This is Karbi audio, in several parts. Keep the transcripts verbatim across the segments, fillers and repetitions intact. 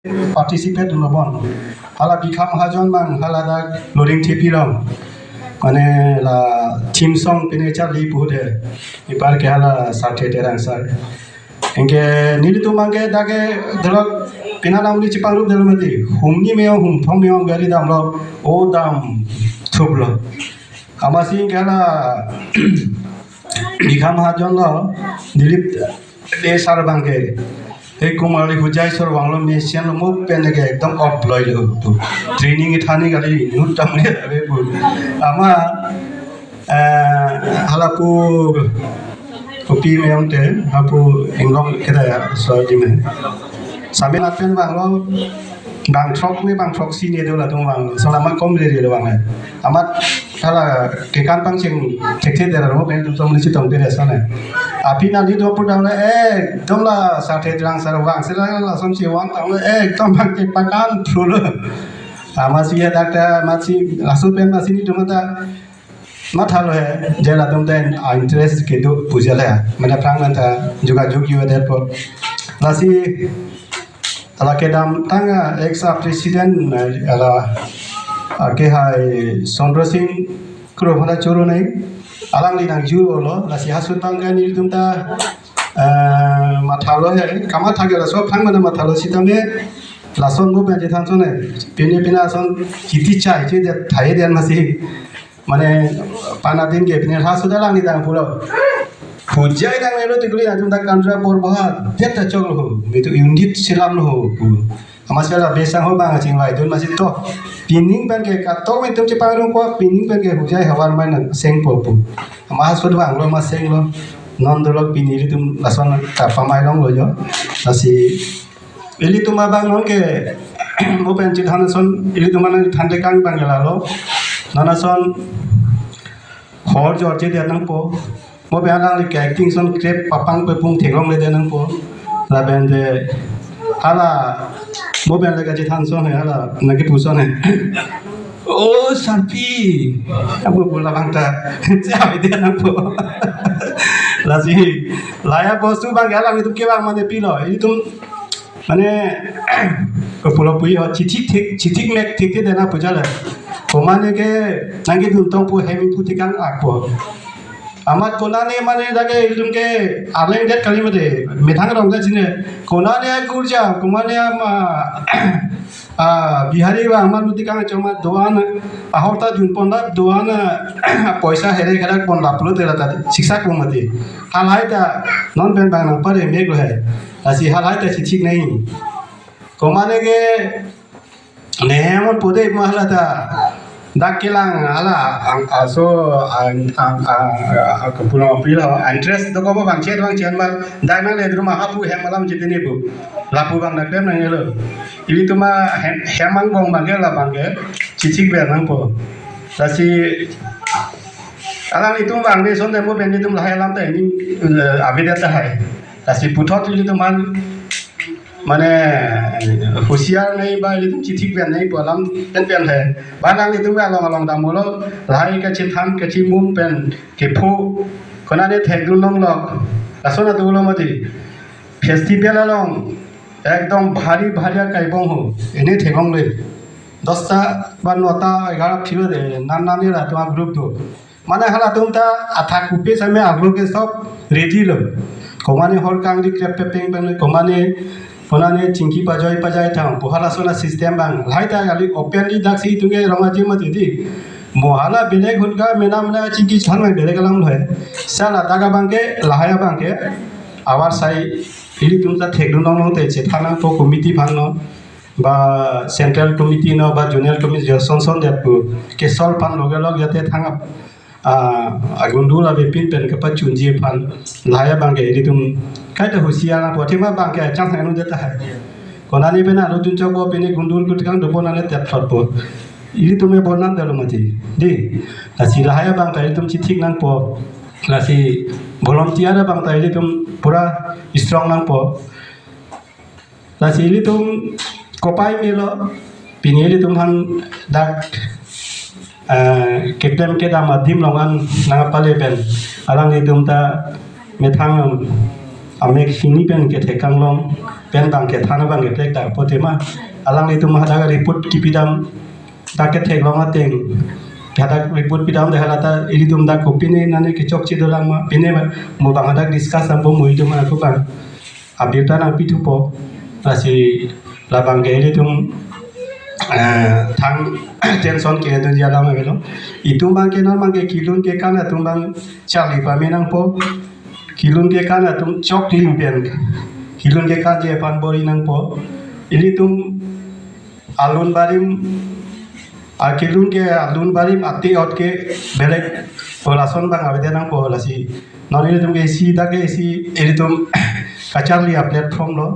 participate dunlo bon. Hala Bikha Mahajon abang hala dak Loringthepi along. Mane la theme song pine charli pu de. Ipar ke hala Sarthe Terang sir. Anke nelitum abangke dak ke delok pina namli chepangrup delo mati. Humni meyong humthong meyong gari damlo, o damthuplo. Amatsi anke hala Bikha Mahajon lo, Dilip Dey sir abangke. He Kumar Hojai sir vanglo, mesen lo, mo pen ke ekdom off loilo. Training ithani kali inut tam le ave pu. Amat, eh, hala pu kopi meyong te, hapu Englong keda ya, so di me. Sambil lapen vanglo, bangthrok ne bangthroksi ne do latum vang. So amat kom le le vang. Amat hala kekan pangcheng thekthe dera mo pen tum som ni chitong dera sana. Aphi nangli do pu dam le, eh, ekdom la Sarthe Terang sir vang. Sila la som si vang tang le, eh, ekdom bang ke pakan thul. Amatsi ya dak ta, amatsi laso pen amatsi nelitum ta mathalo he, je latum ta interest kedo pu jala ya. Mane aphrang nang ta jogajog yu adet po. Lasi hala kedamtang, ah, ex president, ah, hala, ah, ke hai Chandra Sing Kro hala choro nai. Alangli nangjuro lo, lasi ahut abangke nelitum ta, ah, mathalo he, kamatha ke laso aphrang mane mathalo sitame, lason mo pen chethan son he. Pine pine ason kiti chai che de thai den amatsi. Mane pana din ke pine ha sudah lang ni dang pulo. Hojai dang melo tikuli atum ta Kandra Porbo ha, det ta choklo ho. Mitu unit selamlo ho. Amatsi la besang ho abang chingvai dun amatsi to. Pining pen ke katok mitum chepangrumpo, pining pen ke Hojai havar mai nang sengpo pu. Amat ahut vanglo, amat senglo. Non dolok pini ilitum lason ta pamai longlo jo. Lasi ilitum abang non ke mo pen chethan son, ilitum abang than tekang abang ke lalo. Non ason hor jor che dia nangpo. Mo pen alangli ke acting son krep papang pepung theklongle dia nangpo. Lapen de hala mo pen le kachethan son he, hala nangkepu son he. O Sarpi, apu pu labang ta. Siap dia nangpo. Lasi, lahai abostu abang ke alanglitum kevang mane pilo. Ilitum mane kepulo puji ho chithik thik, chithik mek thik thik dena pu jala. Komane ke nangkedun tong pu hem pu thik ang akpo. Amat konane mane dak ke ilitum ke arleng det kali mate. Methang rong ta chine. Konane akurja, komane ama, ah, Bihari abang amat muti kang choma doan ahorta junpon la doan, ah, poisa here kharak pon la pulo te la ta siksa ko mati. Halahai ta non pen abang nangpare mek lo hai. Lasi halahai ta chithik nai. Komane ke nehem pu de mo hala ta dak kelang hala ang aso ang ang a, a, a, kepulo pilo interest do ko abang chet abang chet mal dak nangledun ma hapu hem alam chetini pu. Lapu abang dak dem nanglo. Ilitum ahem, hem angbong abang ke labang ke chithik ver nangpo. Lasi alanglitum abang de son de mo pen ilitum lahai alam ta ini, eh, avedet tahai. Lasi puthot ilitum aphan mane husiar nai ba ilitum chithik pen nai pu alam pen pen he. Ba nanglitum along along damlo lahai kachethan kachimum pen kepho konane thekdun longlok. Lason atum lo mati. Festival along ekdom bhari bhari akaibong ho. Ene theklongle. Dosta ba nota eghara philo de nan nan ni la tuma group do. Mane halatum ta athak kupe same aglo ke sob ready lo. Komane hor kangri krep pepeng pen komane, konane chingki pajoi pajai thang pu hala sona system abang. Lahai ta kali openly dak si itum ke rong aji mati di. Mo hala belek ahut ka mena mena chingki than abang belek alam lo hai. Sala dak abang ke lahai abang ke abar sai ilitum ta thekdun longlong te chethan nangpo committee aphan no ba central committee no ba zonal committee jo son son det pu ke sol aphan loge log jate thang ap, ah, agundul abepin pen kapachunji aphan lahai abang ke ilitum kaita husiar nangpo, athema abang ke chang hanu det tahai. Konane pen alo dun chok bo pini gundul kutkang dopo nane tet thot po. Ilitum e bonan dalo mati. Di, lasi lahai abang ta ilitum chithik nangpo. Lasi volunteer abang ta ilitum pura strong nangpo. Lasi ilitum kopai melo, pini ilitum aphan dak, eh, keklem kedam adim along an nangpale pen alanglitum ta methang amek hini pen kethek kanglong pen bang kethan abang keplek dak po tema. Alanglitum hadak report kipidam dak ketheklong ateng, hadak report pidamde hala ta ilitum dak kopine nane kechokche dolang ma, pine mo bang hadak discuss dampo mo itum ako bang abirta nangpithupo. Lasi labang ke ilitum, eh, thang tension kedunji alam avelo. Itum bang ke non bang ke kilun kekan atum bang charli pame nangpo. Kilun kekan atum choklim pen kilun kekanji aphan bor-i nangpo. Ilitum alun barim, akilun ke alun barim ati ot ke belek polason bang avete nangpo. Lasi non ilitum ke isi dak ke isi ilitum kacharli a-platform lo.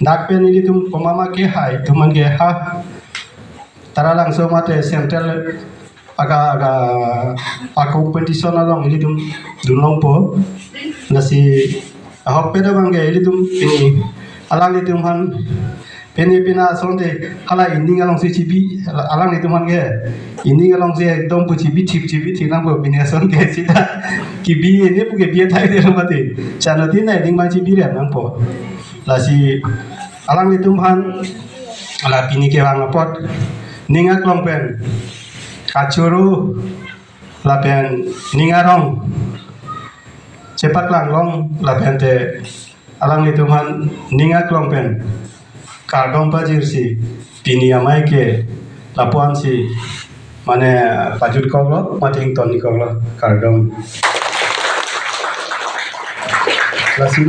Dak pen ilitum komama ke hai tuman ke ha Taralangso mate central aga aga a-competition along ilitum dunlongpo. Lasi ahok pen abang ke ilitum pini alanglitum aphan pini pina asonte hala ining alongsi chibi, alanglitum aphan ke ining alongsi ekdom pu chibithip chibithip nangpo, pini asonte sita kibi ini pu kebi athai de lo mati. Chano tin na ining ma chibi rem nangpo. Lasi alanglitum aphan la pini kevang apot ning aklong pen kachoro lapen ning arong chepaklang long lapente alanglitum aphan ning aklong pen kardom pajirsi pini amei ke lapu-ansi mane pajut koklo, mate ington-i koklo, kardom. Lasi